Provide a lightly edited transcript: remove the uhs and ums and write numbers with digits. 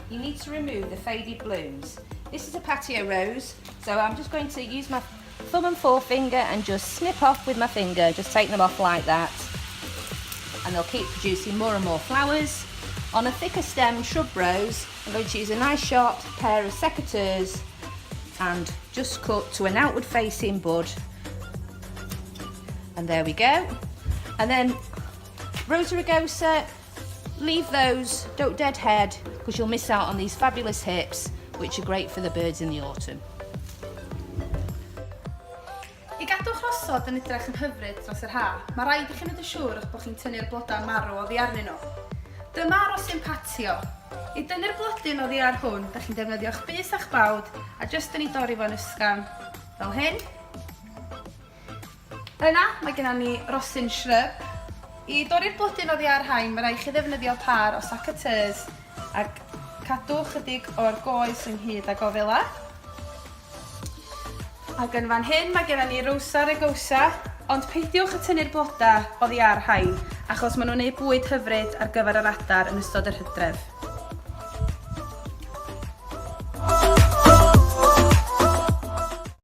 you need to remove the faded blooms. This is a patio rose, so I'm just going to use my thumb and forefinger and just snip off with my finger, just take them off like that. And they'll keep producing more and more flowers. On a thicker stem shrub rose, I'm going to use a nice sharp pair of secateurs and just cut to an outward facing bud. And there we go. And then Rosa rugosa, leave those, don't deadhead, because you'll miss out on these fabulous hips, which are great for the birds in the autumn. I gadw'ch rhosod yn edrych yn hyfryd dros yr ha, mae rhaid i chi wneud yn siŵr eich bod chi'n tynnu'r blodau marw oddi arnyn nhw. Dyma rosyn patio. I dynnu'r blodyn oddi ar hwn, da chi'n defnyddio'ch bys a'ch bawd a jyst yn ei dorri fo'n ysgafn, fel hyn. Yna, mae gennym ni rosyn shrub. I dorri'r blodyn oddi ar rhain, mae rhaid chi ddefnyddio pâr o secateurs ac cadw chydig o'r goes ynghyd ag o fel 'a. Ac yn fan hyn mae gennym ni Rosa rugosa, ond peidiwch â tynnu'r blodau oddi ar rhain, achos maen nhw'n gwneud bwyd hyfryd ar gyfer yr adar yn ystod yr hydref.